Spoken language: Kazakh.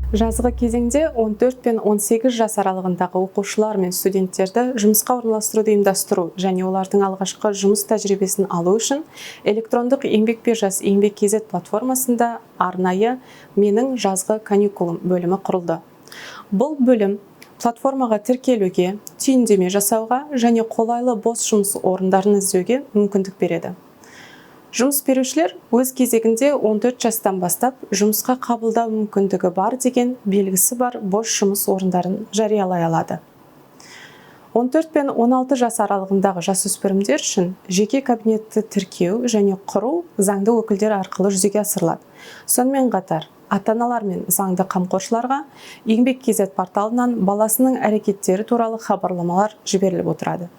Жазғы кезеңде 14 пен 18 жас аралығындағы оқушылар мен студенттерді жұмысқа орналастыруды ұйымдастыру және олардың алғашқы жұмыс тәжірибесін алу үшін электрондық еңбек биржасы Еңбек kz платформасында арнайы «Менің жазғы каникулым» бөлімі құрылды. Бұл бөлім платформаға тіркелуге, түйіндеме жасауға және қолайлы бос жұмыс орындарын іздеуге мүмкіндік береді. Жұмыс берушілер өз кезегінде 14 жастан бастап жұмысқа қабылдау мүмкіндігі бар деген белгісі бар бос жұмыс орындарын жариялай алады. 14 пен 16 жас аралығындағы жасөспірімдер үшін жеке кабинетті тіркеу және құру заңды өкілдер арқылы жүзеге асырылады. Сонымен қатар ата-аналар мен заңды қамқоршыларға Еңбек kz порталынан баласының әрекеттері туралы хабарламалар жіберіліп отырады.